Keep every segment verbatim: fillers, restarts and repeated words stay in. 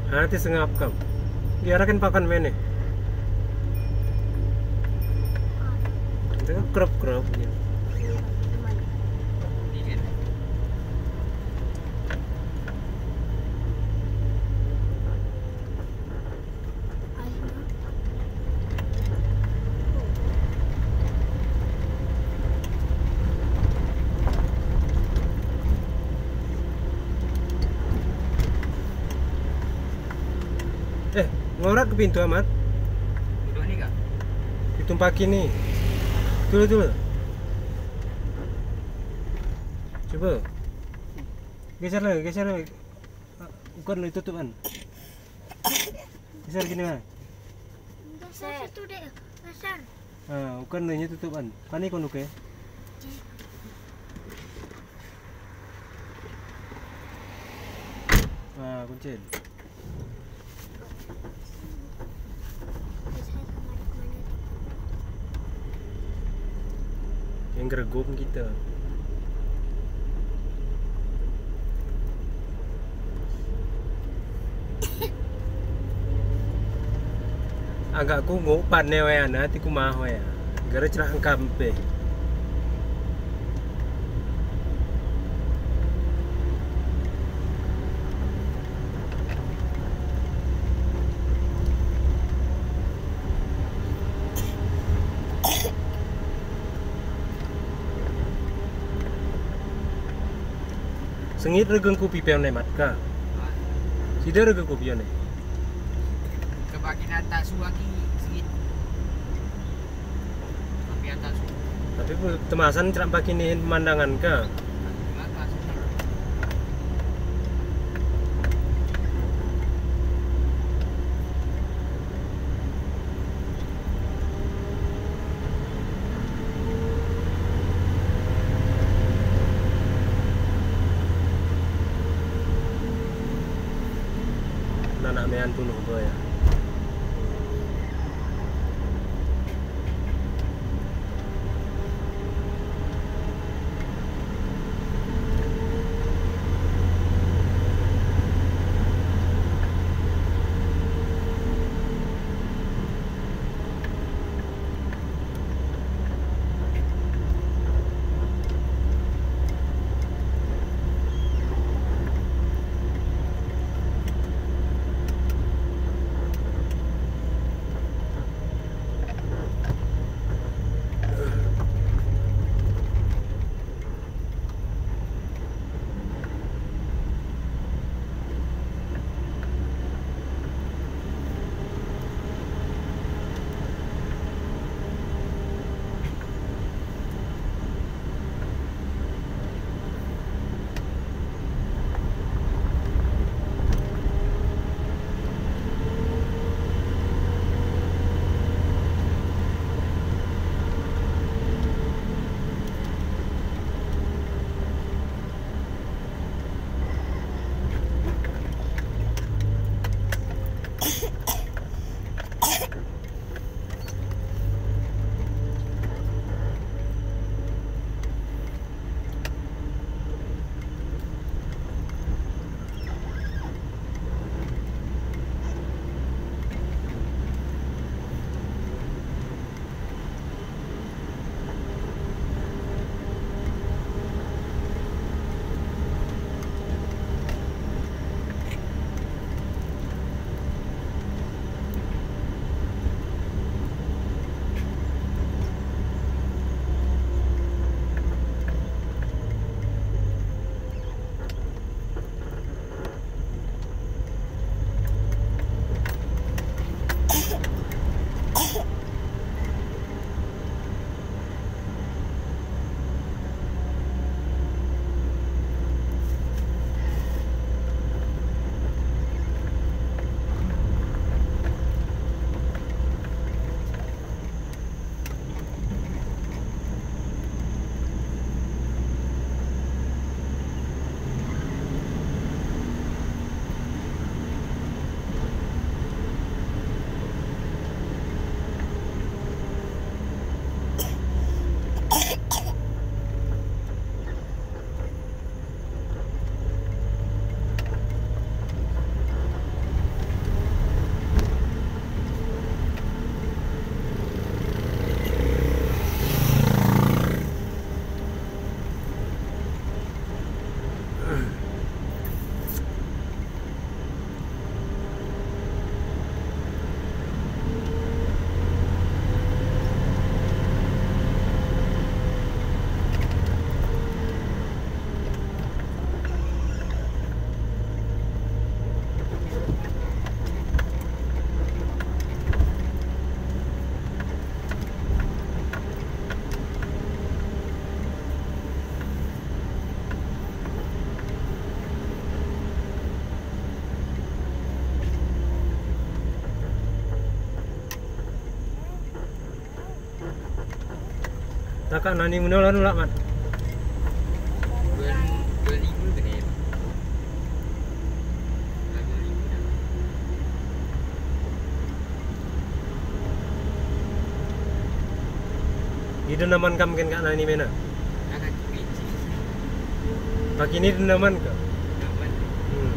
Ati sengap kam. Giyaraken pakan mene. Itu krep-krep. Eh, ngorak ke pintu amat. Udah nih, Kak. Itumpaki nih. Dulu, dulu. Coba. Geser lagi, geser lagi. Ukan lu tutupan. Geser gini, Bang. Geser situ deh, geser. Ah, ukan lu tutupan. Pani kon uke. Ah, kuncin. Yang geregok kita. Agak ku ngok pan ne waya na, ti ku maho ya. Gara crak engkampe. Sengit regeng kopi peon ne mat ka. Sida regeng kopi ne. Kebagi nata suwagi sengit. Tapi temasan crak pakinihin pemandangan ka. Nanak mean punuh ba ya. Taka nani muna lan ulak man. Dua, dua lima kena ya, Pak? Dua lima dah. Ida naman kam ken Kak Nani mena. Kakini ida naman ka. Hmm.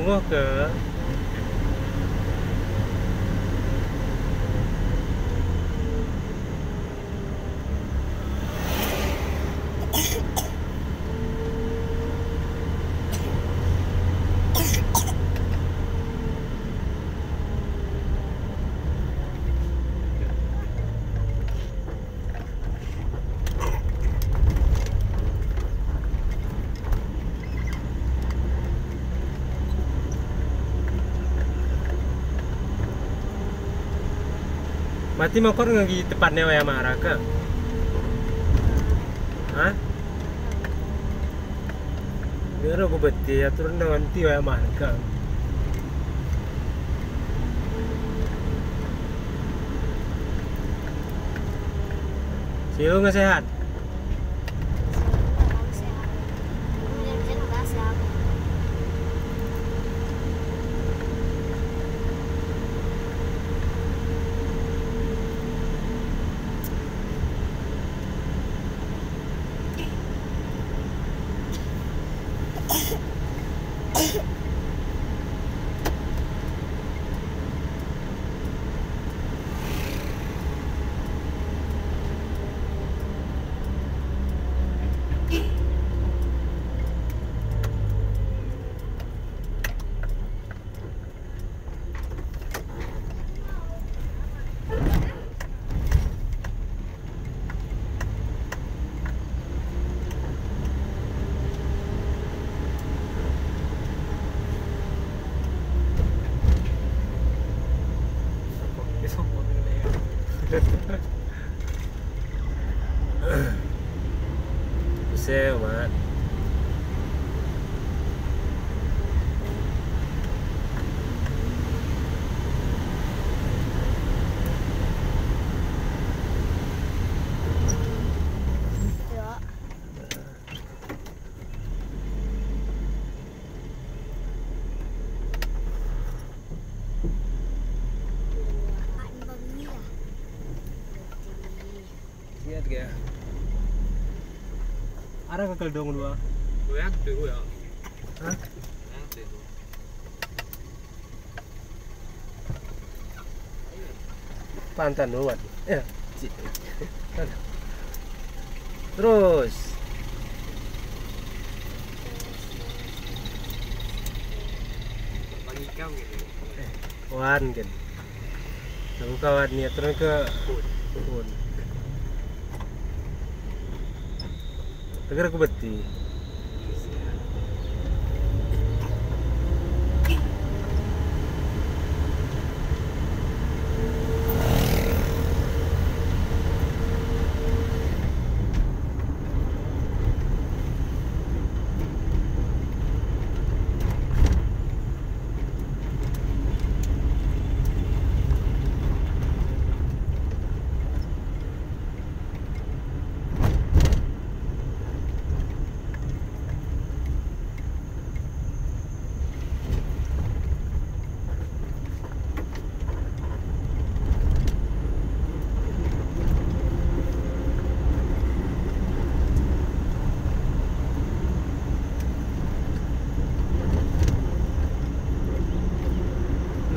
Ngoh ka. Mati mokor ngagi tepatne waya mara ka. Ha? Biro ku beti atur nda wanti waya mara ka. Silu nga sehat. Buset, Mat. Siat kaya. Ara ka kaldong dua. Goyang tuh, goyang. Hah? Goyang tuh. Pantan dua. Ya. Terus. Bang Ikam gitu. Wan, ken. Namu kawan niya, terus ke pun. Pun. Tegar ku beti.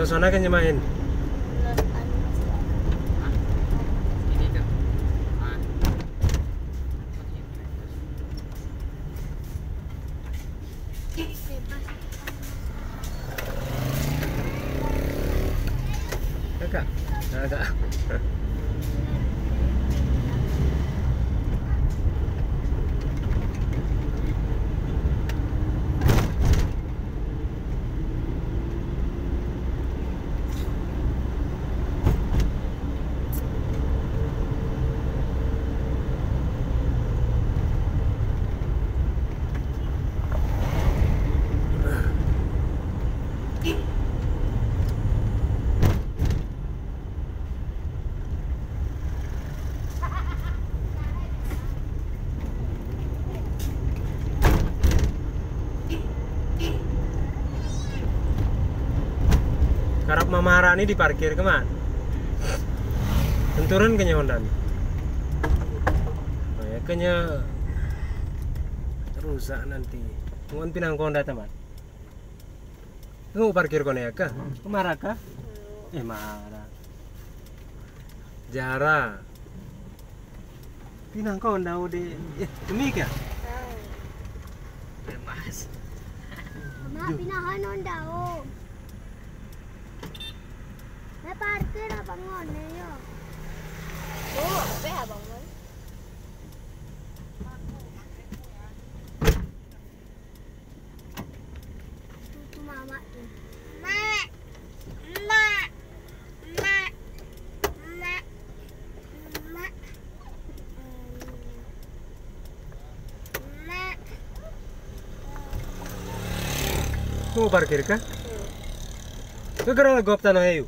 Nosona ke nyemain. Kakak. Kakak. Maharani diparkir ke, Mat? Tenturen kenya Honda ni. Oh, ya, kenya rusak nanti. Ngan pinang ko Honda ta, Mat. Ngan parkir ko ne ya ka? Mara ka? Eh, mara. Jara. Pinang ko Honda o de. Eh, kemi ka? Mas. Ma, pinang ko Honda o. Ma, parkir abang ngone yo. Oh, ape abang ngone? Tuh, tuh, mama tuh. Ma. Ma. Ma. Ma. Ma. Ma. Ko parkir ka? Hmm. Ko gara gop tano heyu.